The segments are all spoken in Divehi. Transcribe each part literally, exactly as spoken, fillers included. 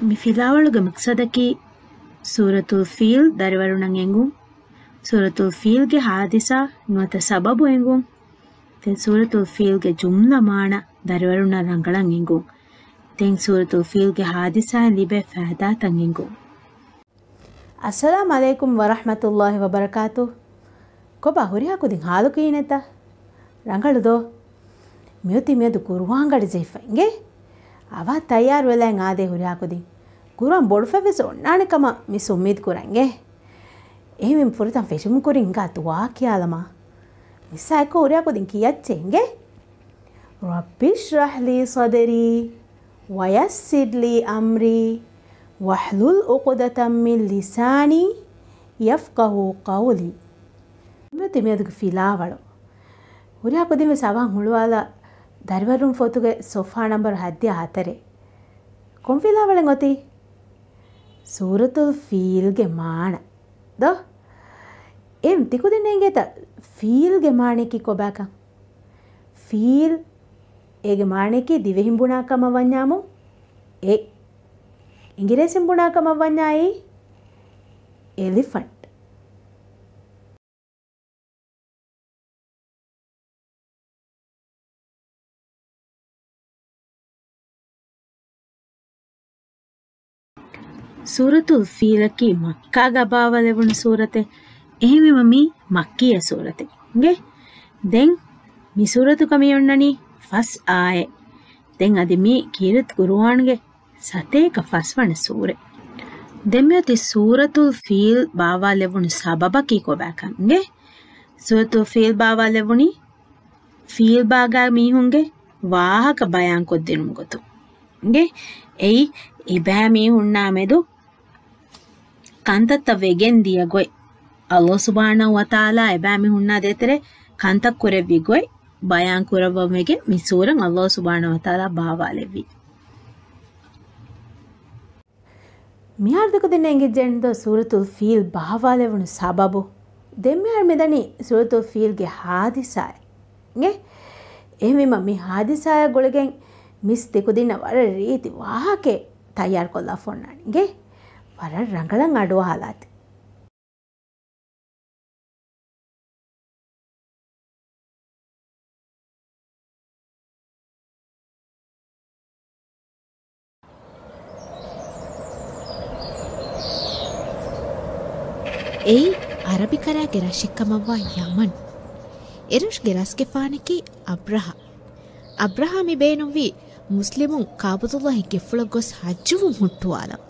މި ފިލާވަޅުގެ މަޤްޞަދަކީ ސޫރަތުލް ފީލް ދަރިވަރުންނަށް އެނގުން، ސޫރަތުލް ފީލްގެ ހާދިސާ ނުވަތަ ސަބަބު އެނގުން، ދެން ސޫރަތުލް ފީލްގެ ޖުމްލަ މާނަ ދަރިވަރުންނަށް ރަނގަޅަށް އެނގުން، ދެން ސޫރަތުލް ފީލްގެ ހާދިސާއިން ލިބޭ ފައިދާތައް އެނގުން. އައްސަލާމް ޢަލައިކުމް ވަރަޙްމަތުﷲި ވަބަރަކާތު. ކޮބާ ހުރިހާ ކުދިން ޙާލު ކިހިނެއްތަ؟ ރަނގަޅު ދޯ؟ މިއޮތީ މިއަދު ޤުރުއާން ގަޑި ޖެހިފަ އިނގޭ. އަވަހަށް ތައްޔާރު ވެލައި އާދޭ ހުރިހާ ކުދިން. ޤުރުއާން ބޮޑުފަތްވެސް އޮންނާނެ ކަމަށް މިސް އުއްމީދު ކުރަން އިނގޭ. އެހެންވީމަ ފުރަތަމަ ފެށުމުގެ ކުރިން ހިނގާ ދުޢާ ކިޔާލަމާ. މިސްއާ އެއްކޮށް ހުރިހާ ކުދިން ކިޔައްޗޭ އިނގޭ. رب اشرح لي صدري ويسر لي أمري واحلل عقدة من لساني يفقهوا قولي. މިއޮތީ މިއަދުގެ ފިލާވަޅު. ހުރިހާ ކުދިން ވެސް އަވަހަށް ހުޅުވާލާ ދަރިވަރުން ފޮތުގެ ސޮފްޙާ ނަންބަރު ހައްދިހަ ހަތަރެއް. ކޮން ފިލާވަޅެއް އޮތީ؟ ސޫރަތުލް ފީލްގެ މާނަ ދޯ؟ އެ ތިކުދިންނަށް އެނގޭތަ ފީލްގެ މާނަޔަކީ ކޮބާކަން؟ ފީލް، އޭގެ މާނަޔަކީ ދިވެހިން ބުނާ ކަމަށް ވަންޏާމު އެ، އިނގިރޭސިން ބުނާ ކަމަށް ވަންޏާއީ އެލިފަންޓް. ސޫރަތުލް ފީލަކީ މައްކާގަ ބާވާލެވުނު ސޫރަތެއް. އެހެންވީމަ މީ މައްކީ ސޫރަތެއް. އިނގޭ؟ ދެން މި ސޫރަތުގަ މި އޮންނަނީ ފަސް އާޔަތް. ދެން އަދި މީ ކީރިތި ޤުރުއާންގެ ސަތޭކަ ފަސްވަނަ ސޫރަ. ދެން މިއޮތީ ސޫރަތުލް ފީލް ބާވާލެވުނު ސަބަބަކީ ކޮބާކަން އިނގޭ؟ ސޫރަތުލް ފީލް ބާވާލެވުނީ ފީލް ބާގާ މީހުންގެ ވާހަކަ ބަޔާންކޮށްދިނުމުގެ ގޮތުން އިނގޭ. އެއީ އެބައިމީހުންނާ މެދު ކަންތައްތައް ވެގެން ދިޔަ ގޮތް، ﷲ ސުބްޙާނަހޫ ވަތަޢާލާ އެބައިމީހުންނާ ދޭތެރޭ ކަންތައް ކުރެއްވި ގޮތް ބަޔާން ކުރައްވަން ވެގެން މި ސޫރަތް ﷲ ސުބްޙާނަހޫ ވަތަޢާލާ ބާވާލެއްވީ. މިހާރު ތިކުދިންނަށް އެނގިއްޖެންދޯ ސޫރަތުލް ފީލް ބާވާލެވުނު ސަބަބު؟ ދެން މިހާރު މިދަނީ ސޫރަތުލް ފީލްގެ ހާދިސާއެއް. އެހެންވީމަ މި ހާދިސާއާ ގުޅިގެން މިސް ތިކުދިންނަށް ވަރަށް ރީތި ވާހަކައެއް ތައްޔާރުކޮށްލާފަ އޮންނާނެ އިނގޭ. ވަރަށް ރަނގަޅަށް އަޑުއަހާލާތި. އެއީ އަރަބިކަރައިގެ ރަށެއްކަމަށްވާ ޔަމަން. އެރަށުގެ ރަސްގެފާނަކީ އަބްރަހާ. އަބްރަހާ މި ބޭނުންވީ މުސްލިމުން ކާބަތުﷲގެ ގެފުޅަށް ގޮސް ޙައްޖުވުން ހުއްޓުވާލަން.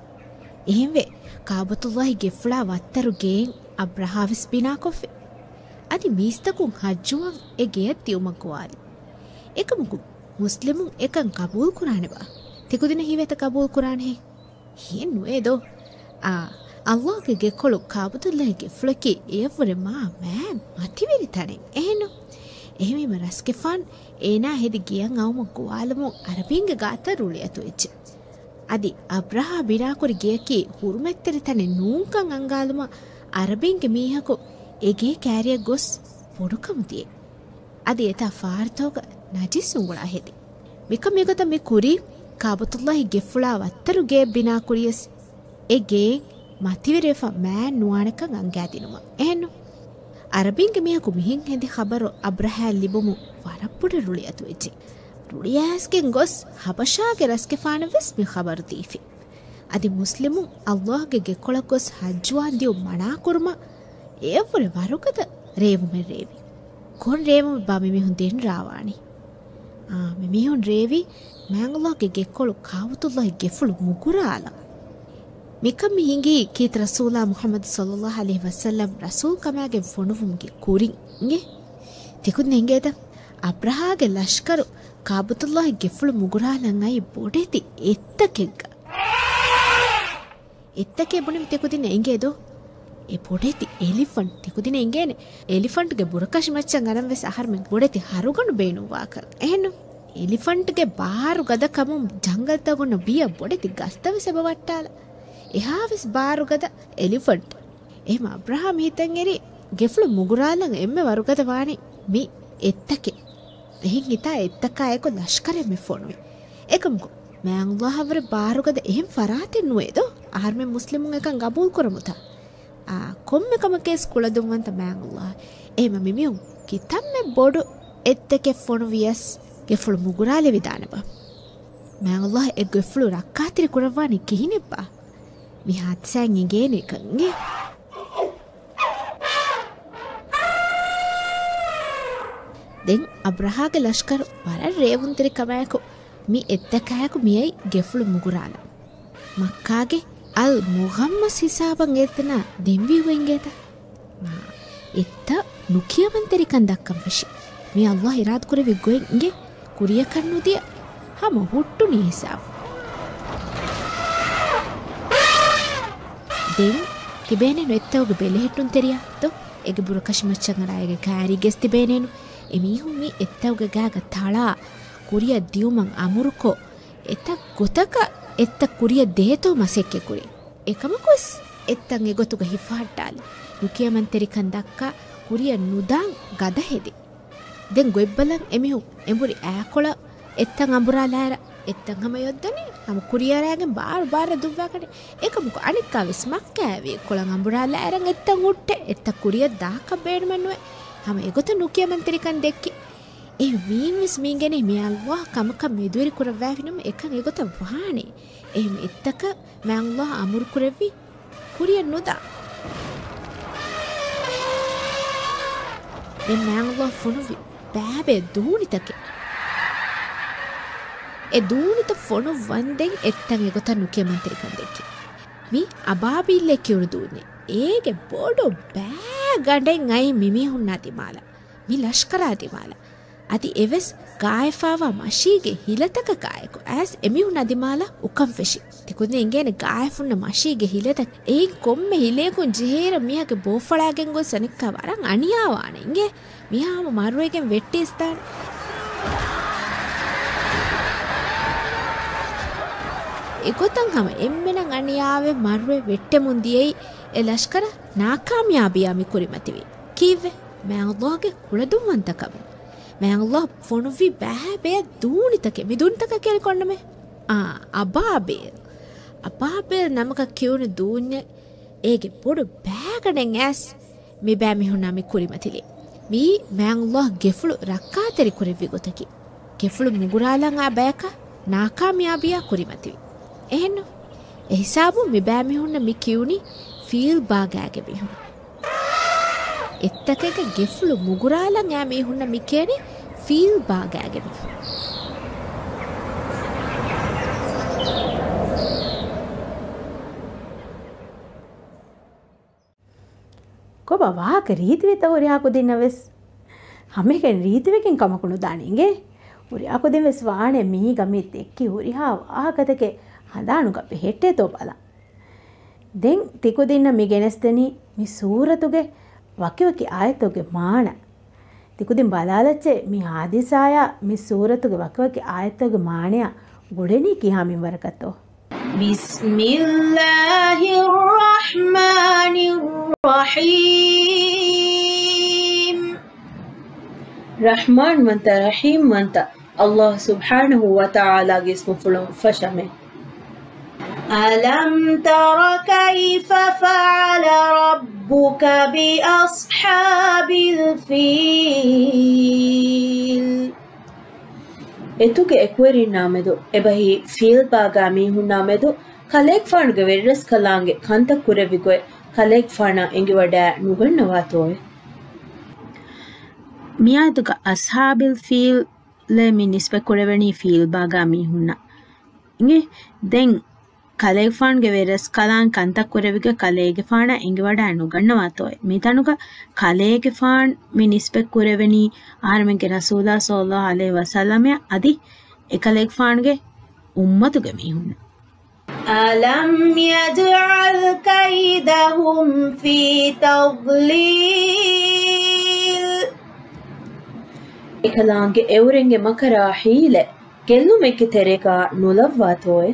އެހެންވެ، ކާބަތުﷲގެ ގެފުޅާ ވައްތަރު ގެއެއް އަބްރަހާވެސް ބިނާކޮށްފި. އަދި މީސްތަކުން ޙައްޖުވާން އެ ގެޔަށް ދިއުމަށް ގޮވާލި. އެކަމަކު، މުސްލިމުން އެކަން ޤަބޫލުކުރާނެބާ؟ ތިކުދިންނަށް ހީވޭތަ ޤަބޫލުކުރާނެހޭ؟ ހިއެއްނުވޭ ދޯ؟ އާ، ﷲގެ ގެކޮޅު ކާބަތުﷲގެ ގެފުޅަކީ އެޔަށްވުރެ މާ މާތް މަތިވެރި ތަނެއް. އެހެންނު؟ އެހެންވީމަ ރަސްގެފާން އޭނާ ހެދި ގެޔަށް އައުމަށް ގޮވާލަމުން އަރަބީންގެ ގާތަށް ރުޅިއަތުވެއްޖެ. އަދި އަބްރަހާ ބިނާކުރި ގެޔަކީ ޙުރުމަތްތެރި ތަނެއް ނޫންކަން އަންގާލުމަށް އަރަބީންގެ މީހަކު އެ ގޭ ކައިރިއަށް ގޮސް ބޮޑުކަމުދިޔަ. އަދި އެތާ ފާރުތަކުގަ ނަޖިސް އުނގުޅާ ހެދި. މިކަން މިގޮތަށް މި ކުރީ ކާބަތުﷲގެ ގެފުޅާ ވައްތަރު ގެޔަށް ބިނާކުރިޔަސް އެ ގެއިން މަތިވެރިވެފަ މާތް ނުވާނެކަން އަންގާދިނުމަށް. އެހެންނު؟ އަރަބީންގެ މީހަކު މިހެން ހެދި ޚަބަރު އަބްރަހާއަށް ލިބުމުން ވަރަށް ބޮޑަށް ރުޅިއަތުވެއްޖެ. ރުޅިއައިސްގެން ގޮސް ޙަބަޝާގެ ރަސްގެފާނަށްވެސް މި ޚަބަރު ދީފި. އަދި މުސްލިމުން ﷲގެ ގެކޮޅަށް ގޮސް ޙައްޖުވާން ދިއުން މަނާކުރުމަށް އެޔަށްވުރެ ވަރުގަދަ ރޭވުމެއް ރޭވި. ކޮން ރޭވުމެއްބާ މިމީހުން ދެން ރާވާނީ؟ އާ، މިމީހުން ރޭވީ މާތް ﷲގެ ގެކޮޅު ކާބަތުﷲގެ ގެފުޅު މުގުރާލަން. މިކަން މި ހިނގީ ކީރިތި ރަސޫލާ މުޙައްމަދު ޞައްލައްލާހު ޢަލައިހި ވަސައްލަމް ރަސޫލްކަމާގެން ފޮނުވުމުގެ ކުރިން އިނގޭ. ތިކުދިން އެނގޭތަ؟ އަބްރަހާގެ ލަޝްކަރު ކާބަތުﷲގެ ގެފުޅު މުގުރާލަން އައީ ބޮޑެތި އެއްތަކެއްގަ. އެއްތަކެއް ބުނިމަ ތިކުދިންނަށް އެނގޭ ދޯ؟ އެ ބޮޑެތި އެލިފަންޓް. ތިކުދިންނަށް އެނގޭނެ އެލިފަންޓްގެ ބުރަކަށި މައްޗަށް އަރަން ވެސް އަހަރުމެން ބޮޑެތި ހަރުގަނޑު ބޭނުންވާކަން. އެހެންނު؟ އެލިފަންޓްގެ ބާރު ގަދަ ކަމުން ޖަންގަލްތަކުން ބިޔަ ބޮޑެތި ގަސްތައް ވެސް އެބަ ވައްޓާލަ. އެހާވެސް ބާރު ގަދަ އެލިފަންޓް. އެހެމަ އަބްރަހާ މިހިތަށް އެރި ގެފުޅު މުގުރާލަން އެންމެ ވަރުގަދަ ވާނީ މި އެއްތަކެއް. އެހެން ހިތާ އެއްތަކާއެކު ލަޝްކަރެއް މި ފޮނުވި. އެކަމަކު، މާތްﷲ އަށްވުރެ ބާރުގަދަ އެހެން ފަރާތެއް ނުވޭ ދޯ؟ އަހަރުމެން މުސްލިމުން އެކަން ގަބޫލު ކުރަމުތާ؟ އާ، ކޮންމެ ކަމަކޭސް ކުޅަދުންވަންތަ މާތްﷲ. އެހެމަ މިމީހުން ކިތަންމެ ބޮޑު އެއްދެކެއް ފޮނުވިޔަސް ގެފުޅު މުގުރާލެވިދާނެބާ؟ މާތްﷲ އެ ގެފުޅު ރައްކާތެރި ކުރައްވާނީ ކިހިނެއްބާ؟ މި ހާދިސާއިން އެނގޭނެ އެކަން އިނގޭ. ދެން އަބްރަހާގެ ލަޝްކަރު ވަރަށް ރޭވުންތެރިކަމާއެކު މި އެއްދަކާއެކު މިއައީ ގެފުޅު މުގުރާލަން. މައްކާގެ އަލް މުޣައްމަސް ހިސާބަށް އެތަނާ ދެންވީ އިނގޭތަ؟ އާ، އެއްތައް ނުކިޔަމަންތެރިކަން ދައްކަން ފެށި. މި ﷲ އިރާދަކުރެއްވި ގޮތް އިނގޭ. ކުރިޔަކަށް ނުދިޔަ ހަމަ ހުއްޓުނީ ހިސާބު. ދެން ތިބޭނެނު އެއްތައުގެ ބެލެހެއްޓުންތެރިޔާ ދޯ؟ އޭގެ ބުރަކަށި މައްޗަށް އަރާ އޭގެ ކާރީގެސް ތިބޭނެނު. އެ މީހުން މި އެއްތައުގެ ގާގަ ތަޅާ ކުރިއަށް ދިޔުމަށް އަމުރުކޮށް، އެތައް ގޮތަކަށް އެއްތައް ކުރިއަށް ދޭތޯ މަސައްކަތްކުރި. އެކަމަކުވެސް އެއްތައް އެގޮތުގަ ހިފަހައްޓާލި. ނުކިޔަމަންތެރިކަން ދައްކާ ކުރިއަށް ނުދާން ގަދަ ހެދި. ދެން ގޮތްބަލަން އެމީހުން އެނބުރި އާކޮޅަށް އެއްތަން އަނބުރާލާއިރަށް އެއްތަން ހަމަ އޮއްދަނީ ހަމަ ކުރިއަރާގެން ބާރު ބާރަށް ދުއްވާކަނި. އެކަމަކު އަނެއްކާވެސް މައްކާއެވި ކޮޅަށް އަނބުރާލާއިރަށް އެއްތަން ހުއްޓެ އެއްތައް ކުރިއަށް ދާކަށް ބޭނުމެއް ނުވެ. ހަމަ އެގޮތަށް ނުކިޔަމަންތެރިކަން ދެއްކި. އެ މީންވެސް މީނގެނީ މި ﷲ ކަމަކަށް މެދުވެރި ކުރައްވާފިނަމަ އެކަން އެގޮތަށް ވާނެ. އެހެން އެއްތަކަށް މި ﷲ އަމުރު ކުރެއްވި ކުރިއަށް ނުދާ. ދެން މާތް ﷲ ފޮނުއްވި ބައިބައި ދޫނިތަކެއް. އެ ދޫނިތައް ފޮނުއްވަންދެން އެއްތަން އެގޮތަށް ނުކިޔަމަންތެރިކަން ދެއްކި. މި އަބާބީލްއޭ ކިޔުނު ދޫންޏެއް. އޭގެ ބޮޑު ބައިގަނޑެއް އައި މިމީހުންނާ ދިމާލަށް. މި ލަޝްކަރާ ދިމާލަށް. އަދި އެވެސް ގާއެފާވާ މަށީގެ ހިލަތަކަކާއެކު އައިސް އެމީހުންނާ ދިމާލަށް އުކަން ފެށި. ތިކުދިން އެނގޭނެ ގާއެފުންނަ މަށީގެ ހިލަތައް. އެއިން ކޮންމެ ހިލަޔަކުން ޖެހޭއިރަށް މީހާގެ ބޯފަޅާގެން ގޮސް އަނެއްކާ ވަރަށް އަނިޔާވާނެ އިނގޭ. މީހާ ހަމަ މަރުވެގެން ވެއްޓި އިސްދާނެ. އެގޮތަށް ހަމަ އެންމެނަށް އަނިޔާވެ މަރުވެ ވެއްޓެމުން ދިޔައީ އެ ލަޝްކަރަށް ނާކާމިޔާބީއާ މި ކުރިމަތިވީ. ކީއްވެ؟ މާތް ﷲ ގެ ކުޅަދުންވަންތަކަމުން. މާތް ﷲ ފޮނުއްވި ބައިބައި ދޫނިތަކެއް. މި ދޫނިތަކަށް ކިޔަނީ ކޮންނަމެ؟ އާ، އަބާބޭލް. އަބާބޭލް ނަމަކަށް ކިޔުނު ދޫންޏެއް. އޭގެ ބޮޑު ބައިގަނޑެއް އައިސް މި ބައިމީހުންނާ މި ކުރިމަތިލީ. މިއީ މާތް ﷲ ގެފުޅު ރައްކާތެރި ކުރެއްވި ގޮތަކީ. ގެފުޅު މުގުރާލަން އާ ބަޔަކަށް ނާކާމިޔާބީއާ ކުރިމަތިވި. އެހެންނު؟ އެހިސާބުން މި ބައިމީހުންނަށް މި ކިޔުނީ ފީލްބާގާގެ މީހުން. އެއްތަކެއްގެ ގެފުޅު މުގުރާލަން އާ މީހުންނަށް މި ކިޔަނީ ފީލްބާގާގެ މީހުން. ކޮބާ ވާހަކަ ރީތިވީތަ ހުރިހާ ކުދިންނަށް ވެސް؟ ހަމައެކަނި ރީތިވެގެން ކަމަކު ނުދާނެ އިނގޭ. ހުރިހާ ކުދިން ވެސް ވާނެ މީގަ މި ދެއްކި ހުރިހާ ވާހަކަތަކެއް ހަނދާނުގަ ބެހެއްޓޭތޯ ބަލަން. ދެން ތިކުދިންނަށް މި ގެނެސްދެނީ މި ސޫރަތުގެ ވަކިވަކި އާޔަތުގެ މާނަ. ތިކުދިން ބަލާލައްޗޭ މި ހާދިސާޔާ މި ސޫރަތުގެ ވަކިވަކި އާޔަތުގެ މާނަޔާ ގުޅެނީ ކިހާ މިންވަރަކަށްތޯ؟ بسم الله الرحمن الرحيم. ރަޙްމާންވަންތަ ރަޙީމްވަންތަ ﷲ ސުބްޙާނަހޫ ވަތަޢާލާގެ އިސްމުފުޅުން ފަށަމެ. ألم تر كيف فعل ربك بأصحاب الفيل؟ އެތުގެ އެކުވެރިންނާމެދު އެބަހީ ފީލްބާގާ މީހުންނާމެދު ކަލޭގެފާނުގެ ވެރިރަސްކަލާނގެ ކަންތައް ކުރެއްވި ގޮތް ކަލޭގެފާނަށް އެނގިވަޑައި ނުގަންނަވާތޯއެ؟ މިއާޔަތުގަ އަޞްޙާބިލް ފީލް އޭ މި ނިސްބަތް ކުރެވެނީ ފީލްބާގާ މީހުންނަށް. އިނގޭ؟ ދެން ކަލޭގެފާނުގެ ވެރިރަސްކަލާނގެ ކަންތައް ކުރެވިގޮތް ކަލޭގެފާނަށް އެނގިވަޑައި ނުގަންނަވާތޯއެ؟ މިތަނުގަ ކަލޭގެފާން މި ނިސްބަތް ކުރެވެނީ އަހަރެމެންގެ ރަސޫލާ ޞައްލައްލާހު ޢަލައިހި ވަސައްލަމައަށް އަދި އެކަލޭގެފާނުގެ އުއްމަތުގެ މީހުންނަށް. ألم يجعل كيدهم في تضليل؟ އެކަލާނގެ އެއުރެންގެ މަކަރާ ހީލަތް ގެއްލުމެއްގެ ތެރޭގާ ނުލައްވާތޯއެ؟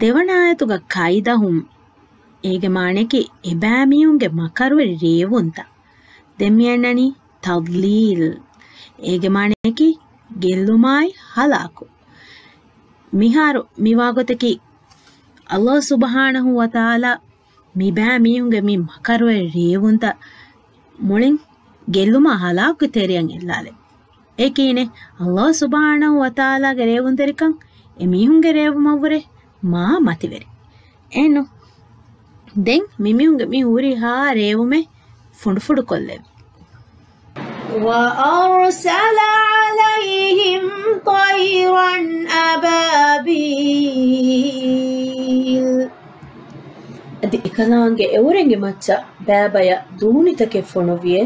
ދެވަނަ އާޔަތުގަ ކައިދަހުމް އޭގެ މާނަޔަކީ އެބައިމީހުންގެ މަކަރުވެރި ރޭވުންތައް. ދެން މި އަންނަނީ ތަޟްލީލް. އޭގެ މާނަޔަކީ ގެއްލުމާއި ހަލާކު. މިހާރު މިވާގޮތަކީ، ﷲ ސުބްޙާނަހޫ ވަތަޢާލާ މިބައިމީހުންގެ މި މަކަރުވެރި ރޭވުންތައް މުޅިން ގެއްލުމާ ހަލާކުގެ ތެރެއަށް އެއްލާލެވި. އެކީނެ، ﷲ ސުބްޙާނަހޫ ވަތަޢާލާގެ ރޭވުންތެރިކަން އެމީހުންގެ ރޭވުމަށްވުރެ މާ މަތިވެރި. އެހެންނު؟ ދެން މިމީހުންގެ މި ހުރިހާ ރޭވުމެއް ފުނޑުފުނޑުކޮށްލެވި. وَأَرْسَلَ عَلَيْهِمْ طَيْرًا أَبَابِيلَ. އަދި އެކަލާނގެ އެއުރެންގެ މައްޗަށް ބައިބަޔަށް ދޫނިތަކެއް ފޮނުވިއޭ.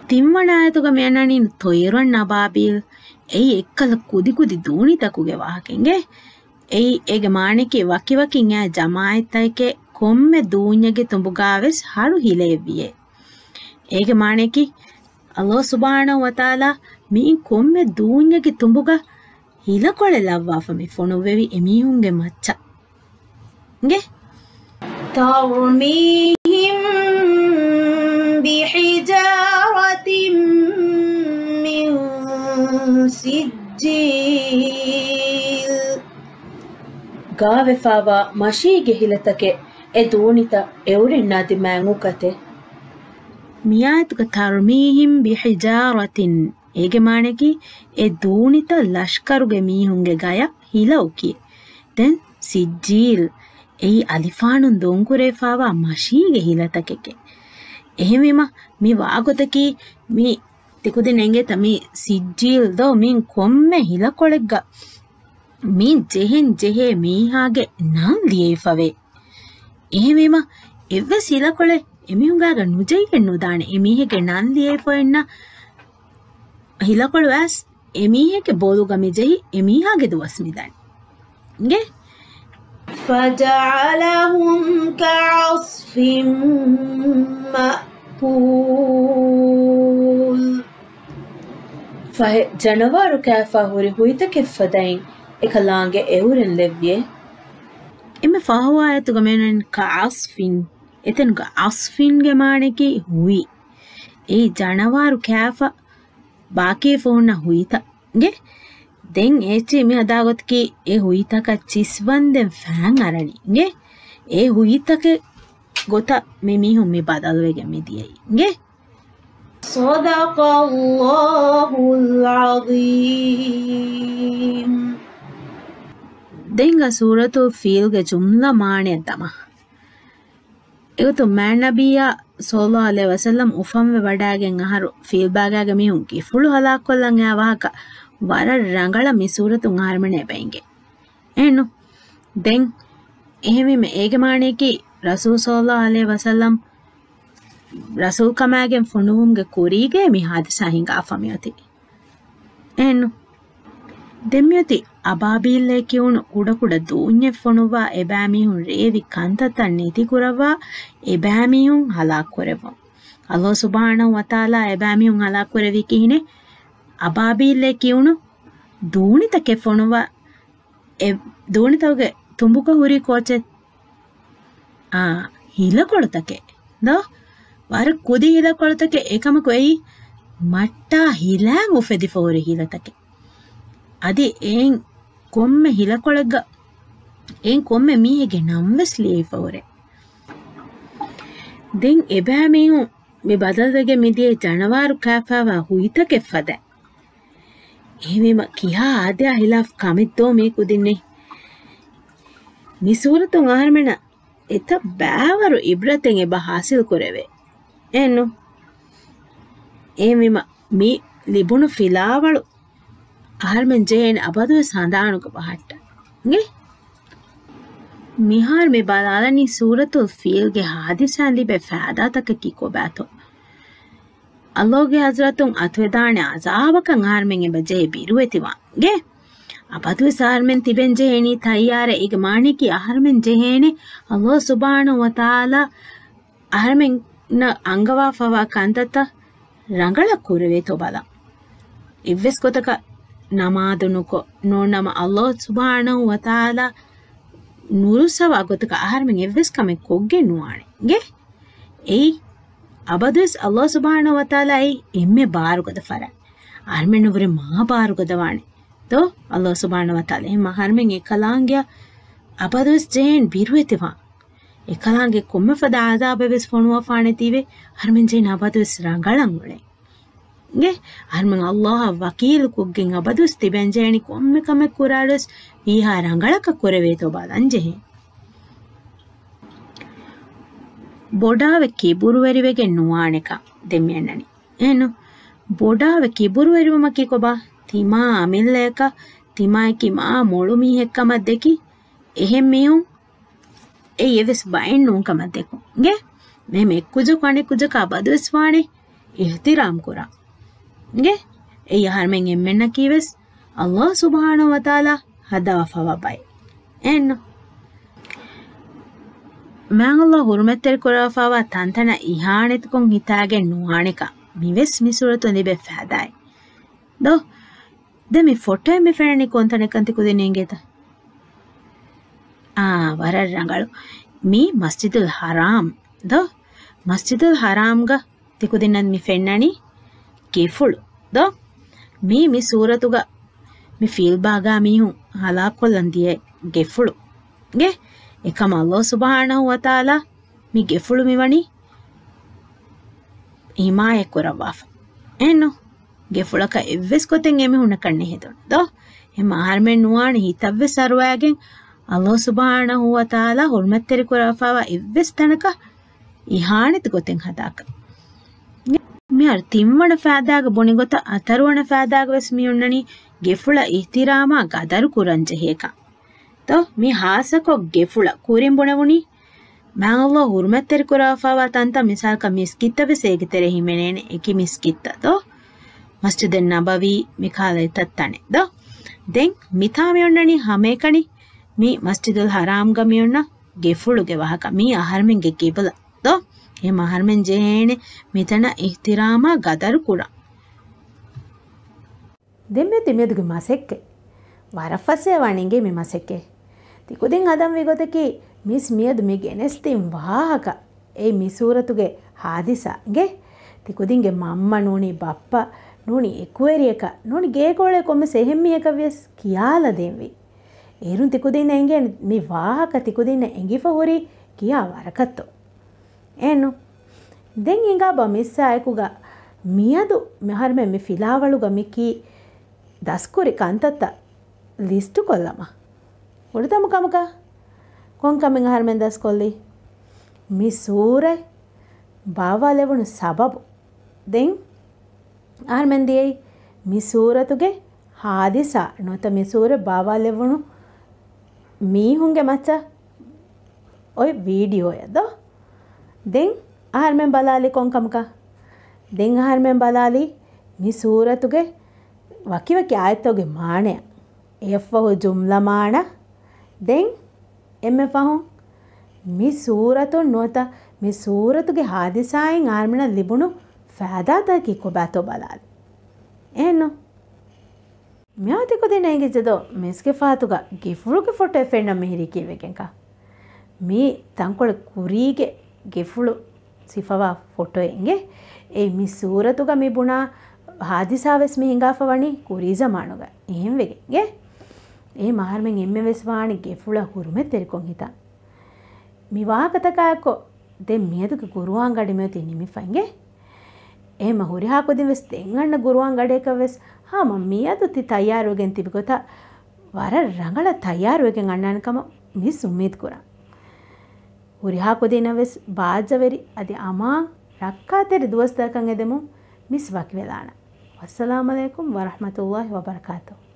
ތިންވަނަ އާޔަތުގަ މިއަންނަނީ ޠައިރަން އަބާބީލް. އެއީ އެއްކަލަ ކުދިކުދި ދޫނިތަކުގެ ވާހަކައެއް. އެއީ އޭގެ މާނަޔަކީ ވަކިވަކިން އާ ޖަމާޢަތްތަކެއް ކޮންމެ ދޫންޏެއްގެ ތުނބުގާވެސް ހަރު ހިލައެއްވިއޭ. އޭގެ މާނަޔަކީ، ﷲ ސުބްޙާނަހޫ ވަތަޢާލާ މިއިން ކޮންމެ ދޫންޏެއްގެ ތުނބުގަ ހިލަކޮޅެއް ލައްވާފަ މި ފޮނުއްވެވި އެމީހުންގެ މައްޗަށް. އިނގޭ؟ تَرْمِيهِم بِحِجَارَةٍ مِّن سِجِّيلٍ. ގާވެފާވާ މަށީގެ ހިލަތަކެއް އެ ދޫނިތައް އެއުރެންނާ ދިމާއަށް އުކަތޭ. މިއާޔަތުގަ تَرْمِيهِم بِحِجَارَةٍ، އޭގެ މާނަޔަކީ، އެ ދޫނިތައް ލަޝްކަރުގެ މީހުންގެ ގަޔަށް ހިލަ އުކި. ދެން ސިއްޖީލް، އެއީ އަލިފާނުން ދޫންކުރެވިފާވާ މަށީގެ ހިލަތަކެކޭ. އެހެންވީމަ، މި ވާގޮތަކީ، މި ތިކުދިން އެނގޭތަ މި ސިއްޖީލް ދޯ މި ކޮންމެ ހިލަކޮޅެއްގަ މި ޖެހެން ޖެހޭ މީހާގެ ނަން ލިޔެވިފަވޭ. އެހެންވީމަ، އެއްވެސް ހިލަކޮޅެއް އެމީހުންގާގަ ނުޖެހިގެން ނުދާނެ. އެމީހެއްގެ ނަން ލިޔެފައިންނަ ހިލަކޮޅު ވެސް އެމީހެއްގެ ބޮލުގަ މި ޖެހި އެމީހާގެ ދުވަސް މިދަނީ. އިނގޭ؟ فَجَعَلَهُمْ كَعَصْفٍ مَّأْكُولٍ. ފަހެ، ޖަނަވާރު ކާފާ ހުރި ހުއިތަކެއް ފަދައިން އެކަލާނގެ އެއުރެން ލެއްވިއޭ. އެންމެ ފަހު އާޔަތުގަ މިއަންނަނީ ކަޢަޞްފިން. އެތަނުގަ ޢަޞްފިންގެ މާނަޔަކީ ހުއި. އެއީ ޖަނަވާރު ކާފަ ބާކީ ފަހުންނަ ހުއިތައް. އިނގޭ؟ ދެން އެއްޗި މި ހަދާގޮތަކީ އެ ހުއިތަކަށް ޗިސްވަންދެން ފައިން އަރަނީ. އިނގޭ؟ އެ ހުއިތަކެއް ގޮތަށް މި މީހުން މި ބަދަލުވެގެން މި ދިޔައީ. އިނގޭ؟ صَدَقَ اللَّهُ الْعَظِيمُ. ދެން އަ ސޫރަތުލް ފީލްގެ ޖުމްލަ މާނައަށް ދަމާ. އެގޮތުން މާތް ނަބިއްޔާ ޞައްލައްލާހު ޢަލައިހި ވަސައްލަމް އުފަންވެ ވަޑައިގެން އަހަރު ފިލް ބާގާގެ މީހުން ގިފުޅު ހަލާކުކޮށްލަން އައި ވާހަކަ ވަރަށް ރަނގަޅަށް މި ސޫރަތުން އަހަރުމެންނަށް އެބަ އެނގޭ. އެހެންނު؟ ދެން އެހެންވީމަ އޭގެ މާނަޔަކީ ރަސޫލު ޞައްލައްލާހު ޢަލައިހި ވަސައްލަމް ރަސޫލްކަމާގެން ފޮނުވުމުގެ ކުރީގައި މި ހާދިސާ ހިނގާފަ މިއޮތީ. އެހެންނު؟ ދެން މިއޮތީ އަބާބީލްއޭ ކިޔުނު ކުޑަކުޑަ ދޫންޏެއް ފޮނުއްވާ އެބައިމީހުން ރޭވި ކަންތައްތައް ނެތިކުރައްވާ އެބައިމީހުން ހަލާކުކުރެއްވުން. ﷲ ސުބްޙާނަހޫ ވަތަޢާލާ އެބައިމީހުން ހަލާކުކުރެއްވީ ކިހިނެއް؟ އަބާބީލްއޭ ކިޔުނު ދޫނިތަކެއް ފޮނުއްވާ އެ ދޫނިތަކުގެ ތުނބުގަ ހުރީ ކޯޗެއް؟ އާ، ހިލަކޮޅުތަކެއް ދޯ؟ ވަރަށް ކުދި ހިލަކޮޅުތަކެއް. އެކަމަކު އެއީ މައްޓާ ހިލައިން އުފެދިފަ ހުރި ހިލަތަކެއް. އަދި އެއިން ކޮންމެ ހިލަކޮޅެއްގަ އެއިން ކޮންމެ މީހެއްގެ ނަން ވެސް ލިޔެފަ ހުރޭ. ދެން އެބައިމީހުން މި ބަދަލުވެގެން މިދިޔަ ޖަނަވާރު ކާފާވާ ހުއިތަކެއް ފަދަ. އެހެންވީމަ ކިހާ އާދަޔާ ހިލާފް ކަމެއްދޯ މީ ކުދިންނެއް؟ މި ސޫރަތުން އަހަރުމެންނަށް އެތައް ބައިވަރު އިބްރަތެއް އެބަ ހާސިލް ކުރެވޭ. އެއްނު؟ އެހެންވީމަ މި ލިބުނު ފިލާވަޅު އަހަރުމެން ޖެހޭނެ އަބަދުވެސް ހަނދާނުގަ ބަހައްޓަން. އިނގޭ؟ މިހާރު މި ބަލާލަނީ ސޫރަތުލް ފީލްގެ ހާދިސާއިން ލިބޭ ފައިދާތަކަކީ ކޮބާތޯ؟ ﷲގެ ޙަޟްރަތުން އަތުވެދާނެ ޢަޛާބަކަށް އަހަރުމެން އެބަ ޖެހޭ ބިރުވެތިވާން. އިނގޭ؟ އަބަދުވެސް އަހަރުމެން ތިބެން ޖެހޭނީ ތައްޔާރަށް. އޭގެ މާނައަކީ އަހަރުމެން ޖެހޭނެ ﷲ ސުބްޙާނަހޫ ވަތަޢާލާ އަހަރުމެންނަށް އަންގަވާފަވާ ކަންތައްތައް ރަނގަޅަށް ކުރެވޭތޯ ބަލަން. އެއްވެސް ގޮތަކަށް ނަމާދު ނުކޮށް، ނޫންނަމަ ﷲ ސުބްޙާނަހޫ ވަތަޢާލާ ނުރުއްސަވާ ގޮތަކަށް އަހަރުމެން އެއްވެސް ކަމެއް ކޮށްގެން ނުވާނެ. އިނގޭ؟ އެއީ އަބަދުވެސް ﷲ ސުބްޙާނަހޫ ވަތަޢާލާ އެއީ އެންމެ ބާރުގަދަ ފަރާތް. އަހަރުމެންނަށްވުރެ މާ ބާރުގަދަވާނެ. ދޯ؟ ﷲ ސުބްޙާނަހޫ ވަތަޢާލާ އެހެން އަހަރުމެން އެކަލާނގެއަށް އަބަދުވެސް ޖެހެން ބިރުވެތިވާން. އެކަލާނގެ ކޮންމެ ފަދަ ޢަޛާބެއް ވެސް ފޮނުވާފާނެތީވެ، އަހަރުމެން ޖެހެން އަބަދުވެސް ރަނގަޅަށް އުޅެން. އިނގޭ؟ އަހަރުމެން ﷲ އަށް ވަކީލުކޮށްގެން އަބަދުވެސް ތިބެން ޖެހެނީ ކޮންމެ ކަމެއް ކުރާއިރުވެސް ވީހާ ރަނގަޅަކަށް ކުރެވޭތޯ ބަލަން ޖެހެން. ބޮޑާވެ ކިބުރުވެރިވެގެން ނުވާނެކަން ދެން މި އަންނަނީ. އެހެންނު؟ ބޮޑާވެ ކިބުރުވެރިވުމަކީ ކޮބާ؟ ތިމާ އަމިއްލައަކަށް ތިމާއަކީ މާ މޮޅު މީހެއްކަމަށް ދެކި، އެހެން މީހުން އެއީ އެއްވެސް ބައެއް ނޫން ކަމަށް ދެކުން. އިނގޭ؟ މެހެމެ އެއްކުއްޖަކު އަނެއްކުއްޖަކާ އަބަދުވެސް ވާނެ އިޙްތިރާމް ކުރާ. އިނގޭ؟ އެއީ އަހަރުމެން އެންމެންނަކީ ވެސް ﷲ ސުބްޙާނަހޫ ވަތަޢާލާ ހަދާފަވާ ބައެއް. އެހެންނު؟ މާތް ﷲ ޙުރުމަތްތެރި ކުރައްވާފަވާ ތަންތަނަށް އިހާނެތިކޮށް ހިތާގެން ނުވާނެކަން މިވެސް މި ސޫރަތުން ލިބޭ ފައިދާއެއް. ދޯ؟ ދެން މި ފޮޓޯއިން މި ފެންނަނީ ކޮންތަނެއްކަން ތިކުދިން އެނގޭތަ؟ އާ، ވަރަށް ރަނގަޅު. މީ މަސްޖިދުލް ޙަރާމް ދޯ؟ މަސްޖިދުލް ޙަރާމްގަ ތިކުދިންނަށް މި ފެންނަނީ ގެފުޅު ދޯ؟ މީ، މި ސޫރަތުގަ މި ފީލްބާގާ މީހުން ހަލާކުކޮށްލަން ދިޔަ ގެފުޅު. އިނގޭ؟ އެކަމަށް ﷲ ސުބްޙާނަހޫ ވަތަޢާލާ މި ގެފުޅު މިވަނީ ޙިމާޔަތް ކުރައްވާފަ. އެހެންނު؟ ގެފުޅަކަށް އެއްވެސް ގޮތެއް އެމީހުންނަކަށް ނެހެދުނު ދޯ؟ އެހެން އަހަރުމެން ނުވާނެ ހިތަށްވެސް އަރުވައިގެން ﷲ ސުބްޙާނަހޫ ވަތަޢާލާ ޙުރުމަތްތެރި ކުރައްވާފަވާ އެއްވެސް ތަނަކަށް އިހާނެތި ގޮތެއް ހަދާކަށް. މިހާރު ތިންވަނަ ފައިދާގަ ބުނި ގޮތަށް އަތަރުވަނަ ފައިދާގަ ވެސް މި އޮންނަނީ ގެފުޅަށް އިޙްތިރާމާ ގަދަރު ކުރަން ޖެހޭކަން. ތޯ، މި ހާއްސަކޮށް ގެފުޅަށް ކުރިން ބުނެވުނީ، މާތް ﷲ ޙުރުމަތްތެރި ކުރައްވާފަވާ ތަންތަން، މިސާލަކަށް މިސްކިތްތައް ވެސް އޭގެ ތެރޭ ހިމެނޭނެ، އެކި މިސްކިތްތައް ދޯ؟ މަސްޖިދެއް ނަބަވީ، މި ކަހަލަ އެތައް ތަނެއް ދޯ؟ ދެން މިތާ މި އޮންނަނީ ހަމައެކަނި މި މަސްޖިދުލް ޙަރާމްގަ މި އޮންނަ ގެފުޅުގެ ވާހަކަ. މީ އަހަރުމެންގެ ގިބުލަ ދޯ؟ އެހެން އަހަރުމެން ޖެހޭނެ މިތަނަށް އިޙްތިރާމާ ގަދަރު ކުރަން. ދެން މިއޮތީ މިއަދުގެ މަސައްކަތް. ވަރަށް ފަސޭހަވާނެ އިނގޭ މި މަސައްކަތް. ތިކުދިން ހަދަންވީ ގޮތަކީ މިސް މިއަދު މި ގެނެސްދިން ވާހަކަ. އެއީ މި ސޫރަތުގެ ހާދިސާ އިނގޭ. ތިކުދިންގެ މަންމަ ނޫނީ ބައްޕަ ނޫނީ އެކުވެރިޔަކަށް ނޫނީ ގޭގޯޅޭ ކޮންމެސް އެހެން މީހަކަށް ވިޔަސް ކިޔާލަދޭންވީ. އޭރުން ތިކުދިންނަށް އެނގޭނެ މި ވާހަކަ ތިކުދިންނަށް އެނގިފަ ހުރީ ކިޔާ ވަރަކަށްތޯ. އެނު. ދެން ހިނގާބަ މިއްސާއެކުގަ މިއަދު މި އަހަރުމެން މި ފިލާވަޅުގަ މިކީ ދަސްކުރި ކަންތައްތައް ލިސްޓުކޮށްލަމާ. ފުރަތަމަ ކަމަކަށް ކޮން ކަމެއް އަހަރުމެން ދަސްކޮށްލީ؟ މި ސޫރަތް ބާވާލެވުނު ސަބަބު. ދެން އަހަރުމެން ދިޔައީ މި ސޫރަތުގެ ހާދިސާ ނުވަތަ މި ސޫރަތް ބާވާލެވުނު މީހުންގެ މައްޗަށް އޮތް ވީޑިއޯއެއް ދޯ؟ ދެން އަހަރުމެން ބަލާލި ކޮން ކަމަކަށް؟ ދެން އަހަރުމެން ބަލާލި މި ސޫރަތުގެ ވަކިވަކި އާޔަތްތަކުގެ މާނަޔަށް. އެއަށްފަހު ޖުމްލަ މާނަ. ދެން އެންމެ ފަހުން މި ސޫރަތުން ނުވަތަ މި ސޫރަތުގެ ހާދިސާއިން އަހަރުމެންނަށް ލިބުނު ފައިދާތަކަކީ ކޮބާތޯ ބަލާލި. އެހެންނު؟ މިއާ ތިކުދިންނަށް އެނގިއްޖެދޯ މިސްގެފާތުގަ ގެފުޅުގެ ފޮޓޯއެއް ފެންނަން މިހިރީ ކީއްވެގެންކަން؟ މީ ތަންކޮޅެއް ކުރީގެ ގެފުޅު ސިފަވާ ފޮޓޯއެއް އިނގޭ. އެ މި ސޫރަތުގަ މި ބުނާ ހާދިސާވެސް މި ހިނގާފަ ވަނީ ކުރީ ޒަމާނުގަ. އެހެންވެގެން އިނގޭ. އެ އަހަރުމެން އެންމެންވެސް ވާނެ ގެފުޅަށް ހުރުމަތްތެރިކޮށް ހިތަން. މި ވާހަކަތަކާއެއްކޮށް ދެން މިއަދުގެ ގުރުއާން ގަޑި މިއޮތީ ނިމިފަ އިނގޭ. އެހެންމަ ހުރިހާ ކުދިން ވެސް ދެން އަންނަ ގުރުއާން ގަޑިއަކަށް ވެސް ހަމަ މިއަދު ތި ތައްޔާރުވެގެން ތިބި ގޮތަށް ވަރަށް ރަނގަޅަށް ތައްޔާރުވެގެން އަންނާނެ ކަމަށް މިސް އުއްމީދު ކުރަން. ހުރިހާ ކުދިންނަށް ވެސް ބާއްޖަވެރި އަދި އަމާން ރައްކާތެރި ދުވަސްތަކަކަށް އެދެމުން މިސް ވަކިވެލާނަން. ވައްސަލާމް އަލައިކުމް ވަރަޙްމަތުﷲި ވަބަރަކާތުހު.